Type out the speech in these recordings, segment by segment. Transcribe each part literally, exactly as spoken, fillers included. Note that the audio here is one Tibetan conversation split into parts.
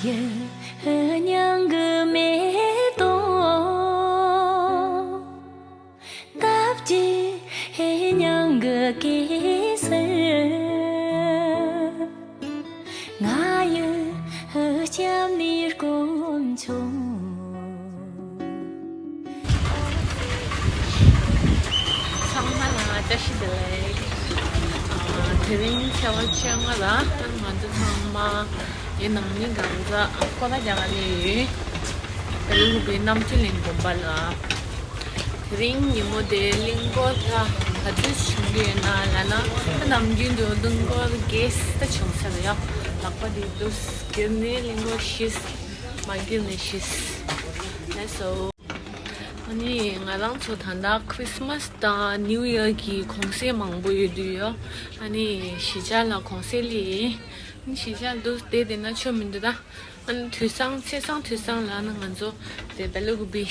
ཡུལ་མྱང་གི་མེ་ཏོག་སྟབས་ཀྱིས་མྱང་གི་གེ་སར། ང་ཡི་སྐྱབས་གནས་དཀོན་མཆོག་ཚང་མ་ལ་བཀྲ་ཤིས་བདེ་ལེགས། ཨ། དེ་རིང་ཚེས་པ་བཅོ་ལྔ་ལ་ང་ཚོ་ཚང་མ་ཡི་ནང་མི་གང་ཚ་ཀོ་ལ་རྒྱ་གར་ལ་ཡོད། བེ་ལུ་པའི་རྣམ་བཅུད་གླིང་དགོན་པ་ལ། དེ་རིང་ཉིན་མོ་དེ་གླིང་སྐོར་ལ་ག་ཚོད་བྱུང་གི་ཡོད་ན་ལབ་ན། ད་ནམ་རྒྱུན་དུ་གླིང་སྐོར་བརྒྱད་ཙམ་བྱུང་ས་རེད་ཡ། ལྷག་པ་དེ་དུས་དགེ་ནས་གླིང་སྐོར་བཞི། མ་གི་ནས་ཤིས། ལགས་སོ། ཨ་ནི་ང་རང་ཚོ་ད་ལྟ་ཁྲིས་མཱས་དང་ནིའུ་ཡར་གྱི་གུང་སེང་མང་པོ་ཡོད་དུས་ཡོད། ཨ་ནི་གཞིས་ཆགས་ལ་གུང་སེང་སླེབས་ཡིན། གཞིས་ཆགས་འདུག་བསྡད་བསྡད་ན་ཆོ་མི་འདུག་ད། ཨ་ནི་དུས་སང་ཚེས་སང་དུས་སང་ལ་ནི་ང་ཚོ་དེ་བེ་ལུ་གུ་པི་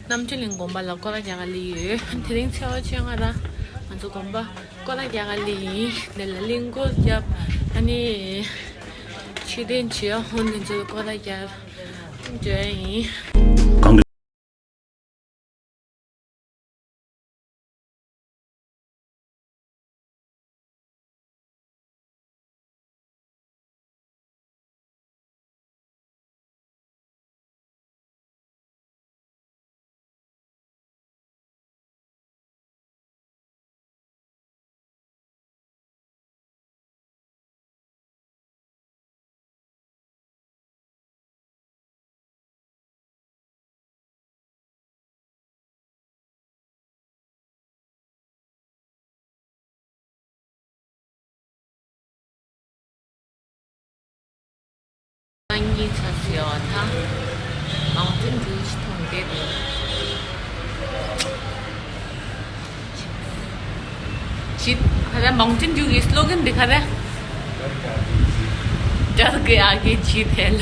རྣམ་བཅུད་གླིང་དགོན་པ་ལ་ཀོ་ལ་རྒྱ་གར་སླེབས་ཡོད། དེ་རིང་ཚེས་པ་བཅོ་ལྔ་ར་ང་ཚོ་དགོན་པ་ཀོ་ལ་རྒྱ་གར་སླེབས་ཡིན། དེ་ལ་གླིང་སྐོར་བརྒྱབ། ཨ་ནི་ཆོས་དད་བྱོས། ཧོན་དེ་ཚོ་ཀོ་ལ་རྒྱ་གར་འགྲོ་ཡ་ཡིན། གཉིས་ཚ་ཟེར་བ་ད། མའུན་ཊེན་ཌིའུ་ཞིག་མཐོང་བསྡད་འདུག་ཇི་ཧ་ལམ་མའུན་ཊེན་ཌིའུ་གི་སི་ལོ་གན་འདི་ག་རེ། ཌར་གི་ཨ་གི་ཇི་ཐལ།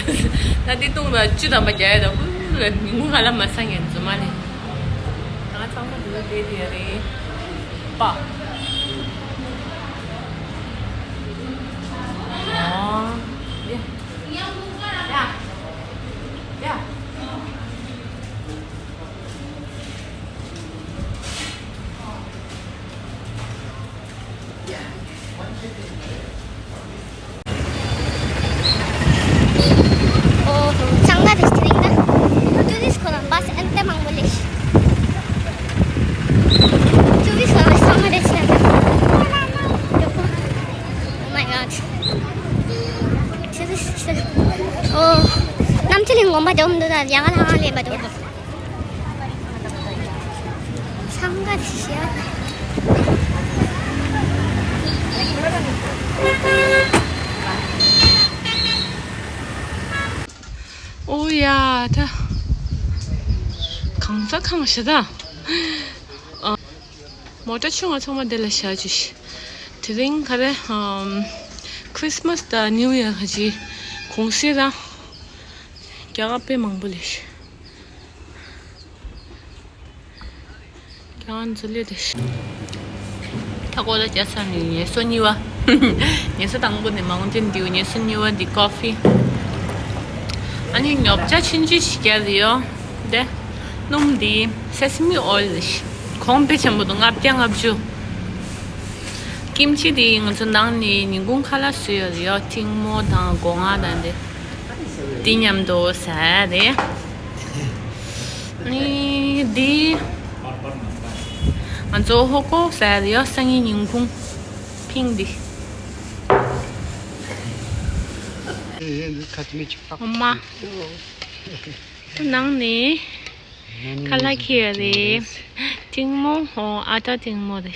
ད་འདི་བཏུང་ད་བཅུ་ཐམ་པ་རྒྱག་ཡ་ད། ཧུ་ལ་ཉིན་གུང་ཧ་ལམ་མ་སང་ཡན་རྫུན་མ་རེད། ད་ང་ཚང་མ་འདི་ལ་བསྡད་དེ་ཡ་རེད་པ། ཨོ། ཡ། ཡ། ཡ། ཨོ་ཧོ། གཙང་མ་རེད་དེ་རིང་ད། ཊུ་རི་སི་ཁོ་རང་བཱ་སི་ཨན་ཏེ་མང་པོ་ལེགས། ཊུ་རི་སི་ཁོ་རང་གཙང་མ་རེད་ཤག་ད། Oh my god. ཊུ་རི་སི། ཨོ། རྣམ་བཅུད་གླིང་དགོན་པ་འགྲོ་མི་འདུག་ད། ཡང་ང་ལ་ཧང་ལས་པ་འདུག་ཚང་ག་ཤ། ཨོ་ཡ་ད། གང་ས་གང་ཤ་ད། མོ་ཊ་ཆུང་ང་ཚང་མ་འདི་ལ་བཞག་ཅིག་དེ་རིང་ག་རེ། ཨམ། ཁྲིས་མཱས་དང་ནིའུ་ཡར་ག་ཅི་གུང་སེང་རང་། རྒྱ་གར་དཔེ་མང་པོ་ལས། རྒྱ་གར་འཛུལ་ལས་དེ། ད་ཀོ་ལ་རྒྱག་ཚར་ནས་ངལ་གསོ་གཉིས་པ། ངལ་གསོ་དང་པོ་ནས་མའུན་ཊེན་ཌིའུ། ངལ་གསོ་གཉིས་པ་འདི་ཀོ་ཕི། ཨ་ནི་ཉོ་ཆ་ཆུང་ཆུང་ཞིག་རྒྱག་རེད་ཡོ། དེ་སྣུམ་འདི་སེ་སི་མི་ཨོ་ཡིལ་ཞིག་གོང་དཔེ་ཆེན་པོ་འདུག་ལྔ་བརྒྱ་ལྔ་བཅུ། ཀིམ་ཅི་འདི་ང་ཚོ་ནང་ནས་ཉིན་གུང་ཁ་ལག་བཟོས་ཡོད་རེད་ཡོ། ཐིང་མོ་དང་སྒོ་ང་དང་དེ། འདི་མཉམ་དུ་ཟ་ཡ་རེད། ནི་འདི་ང་ཚོ་ཧོ་ཀོ་ཟ་ཡ་རེད་ཡོ། སང་ཉིན་ཉིན་གུང་ཕིང་འདི། ཨོ་མ། ནང་ནས་ཁ་ལག་ཁྱེར་ཡོད་རེད། ཐིང་མོ་ཧོ། ཨ་ཏ་ཐིང་མོ་རེད།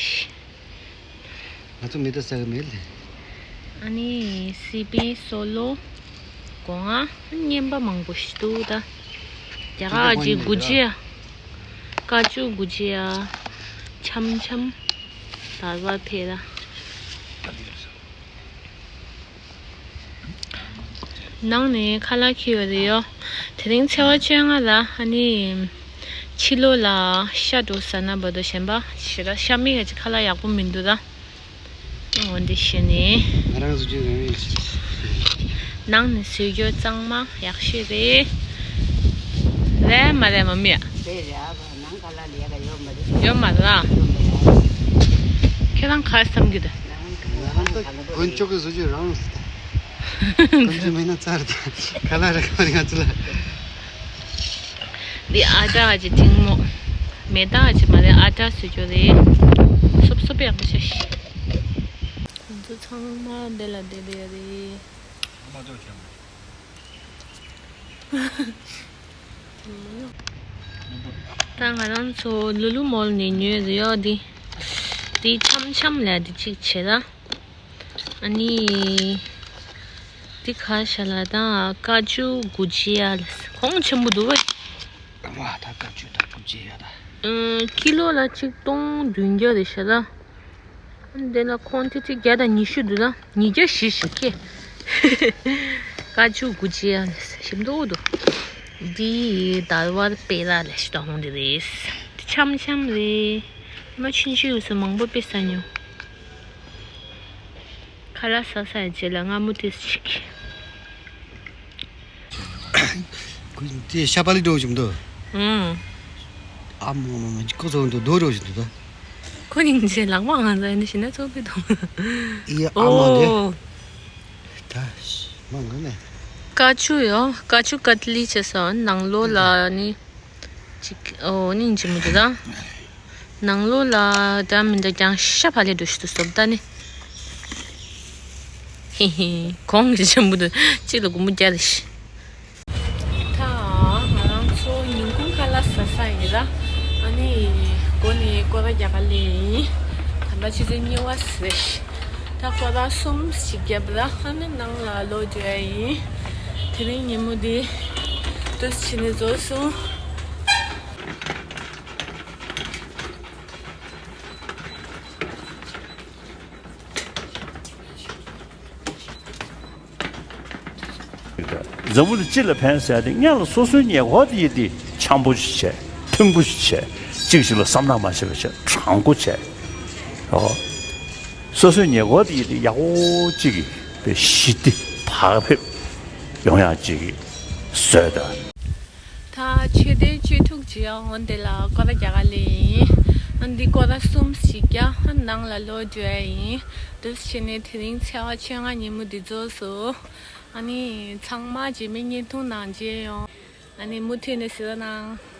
ང་ཚོ་མི་ད་ཟ་གི་མེད་ལེ། ཨ་ནི་སི་པན་སོ་ལོ། སྒོ་ང་། རྔན་པ་མང་པོ་ཞིག་འདུག་ད། རྒྱ་གར་གྱི་གུ་ཇི་ཡ། ཀ་ཅུ་གུ་ཇི་ཡ། ཆམ་ཆམ། དར་བ་ཕེ་ར། ནང་ནས་ཁ་ལག་ཁྱེར་ཡོད་རེད་ཡོ། དེ་རིང་ཚེས་པ་བཅོ་ལྔ་ལ་ཨ་ནི་ཕྱི་ལོགས་ལ་ཤ་འགྲོ་ཟ་ན་བར་དུ་གཞན་པ་ཞེ་དྲག་ཤ་མེད་ཀྱི་ཁ་ལག་ཡག་པོ་མི་འདུག་ད། འོ་འདི་བྱས་ནས། ང་རང་གཟུགས་ཅན་རང་ཡིན། ནང་ནས་བཟོས་རྒྱུ་གཙང་མ་ཡག་ཤོས་རེད། རེད་མ་རེད་མ་མི། རེད་རེད། ཨ་ཕ་ནང་ཁ་ལག་ལས་ཀ་ཡོད་མ་རེད། ཡོད་མ་རེད། ཡོད་མ་རེད། ཁྱེད་རང་ག་རེ་བསམ་གྱི་འདུག་ང་རང་ད་དཀོན་མཆོག་གི་བཟོ་རྒྱུ་རང་རེད། དཀོན་མཆོག་མེད་ན་ཚར་ད། ཁ་ལག་རེ་ག་རེ་ང་ཚོ་ལ། འདི་ཨ་ཏྲ་གི་ཐིང་མོ། མེ་ཏོག་གི་མ་རེད། ཨ་ཏྲ་བཟོ་རྒྱུ་རེད། སོབ་སོབ་ཡག་པོ་ཤ་ཤི། ཁོང་ཚོ་ཚང་མ་འདི་ལ་བསྡད་བསྡད་རེད། ད་ང་རང་ཚོ་ལུ་ལུ་མོལ་ནས་ཉོས་རེད་ཡོད་འདི། འདི་འཆམ་འཆམ་ལ་འདི་གཅིག་བྱེད་ད། ཨ་ནི། འདི་ག་ཤ་ལ་དང་ཀ་ཅུ་གུ་ཇི་ཡ་ལ་གོང་ཆེན་པོ་འདུག་བས། ཨ་ད་ཀ་ཅུ་དང་གུ་ཇི་ཡ་ད། ཨ། ཀི་ལོ་ལ་གཅིག་སྟོང་བདུན་བརྒྱ་རེད་ཤག་ལ། འདི་ལ་ཁོང་ཏི་ཏི་བརྒྱ་དང་ཉི་ཤུ་འདུག་ལ། ཉིས་བརྒྱ་བཞི་ཞིག་ཁེ། ཀ་ཅུ་གུ་ཇི་ཡ་ལ་ཞིམ་མདོག་འདུག་འདི་དར་བར་སྤེལ་ར་ལ་ཞིག་ཏུ་ཧོང་འདི་རེད། འདི་འཆམ་འཆམ་རེད། མ་ཆུན་ཆུ་ཡོད་ས་མང་པོ་དཔེ་ས་ཉོ། ཁ་ལག་ཟ་ས་ཡི་རྗེས་ལ་སྔ་མོ་ཏོག་ཙམ་ཅིག་ཁོ་དེ་ཤ་པ་ལི་འགྲོ་བཞིན་འདུག་ཨང་། ཨ་མོ་མོ་མོ་ཁོ་ཚོ་འདུག་རྡོ་འགྲོ་བཞིན་འདུག་ད། ཁོ་ནི་ངས་ལག་པ་ང་ཚོ་ཡིན་ན་ཞིག་ན་ཚོགས་པའི་དང་། ཨི་ཨ་མ་ལེ། ཨོ། ད་མ་ང་ནས། ཀ་ཅུ་ཡོ། ཀ་ཅུ་ཀ་ཏི་ལི་བྱས་སོ་ནང་ལོགས་ལ་ནི། ཅིག་ཨོ་ནིང་ཅི་མི་འདུག་ད། ནང་ལོགས་ལ་འདྲ་མི་འདྲ་རྐྱང་ཤ་བ་ལས་འགྲོ་ཤི་ཏུ་སོབ་ད་ནི། ཧི་ཧི། གོང་གི་ཆེན་པོ་འདུག་གཅིག་ལ་སྒོར་མོ་བརྒྱ་རེ་ཤི། ད་ང་རང་ཚོ་ཉིན་གུང་ཁ་ལག་ཟ་ས་ཡིན་ལ། ཨ་ནི་སྒོ་ནས་སྐོར་ར་རྒྱག་ག་སླེབས་ཡིན། ད་ལྟ་ཆུ་ཚོད་གཉིས་པ་ཟིན། ད་སྐོར་ར་གསུམ་ཞིག་བརྒྱབ་ལ་ཨ་ནི་ནང་ལ་ལོག་འགྲོ་ཡ་ཡིན། དེ་རིང་ཉིན་མོ་འདི་ཏོག་ཙམ་ཕྱིན་ནས་རྫོགས་སོང་། འཛམ་བུ་གླིང་སྤྱི་ལ་ཕན་ཟེར་ཏེ་སྔོན་ལ་སོ་སོའི་ཉེ་འཁོར་དེ་ཡི་དེ་འཆམ་པོ་ཞིག་བྱས། མཐུན་པོ་ཞིག་བྱས། གཅིག་གཅིག་ལ་བསམ་ནག་མ་བྱས་པ་བྱས། དྲང་པོ་བྱས། ཨོ། སོ་སོའི་ཉེ་འཁོར་དེ་ཡི་དེ་ཡག་པོ་གཅིག་གིས་དཔེ་ཞི་བདེ་བག་ཕེབས་ཡོང་ཡག་གཅིག་གིས་བཟོས་ད། ད་ཆོས་སྡེ་བཅུ་དྲུག་ཅིག་ཡང་འོན་ཏེ་ལ་སྐོར་ར་རྒྱག་ག་སླེབས་ཡིན། ཨ་འདི་སྐོར་ར་གསུམ་ཞིག་རྒྱག་ནང་ལ་ལོག་འགྲོ་ཡ་ཡིན། དུས་ཕྱིན་ནས་དེ་རིང་ཚེས་པ་བཅོ་ལྔ་ཉིན་མོ་འདི་རྫོགས་སོང་། ཨ་ནི་ཚང་མ་རྗེས་མའི་བརྙན་ཐུང་ནང་མཇལ་ཡོང་། ཨ་ནི་མུ་མཐུད་ནས་གཟིགས་རོགས་གནང་།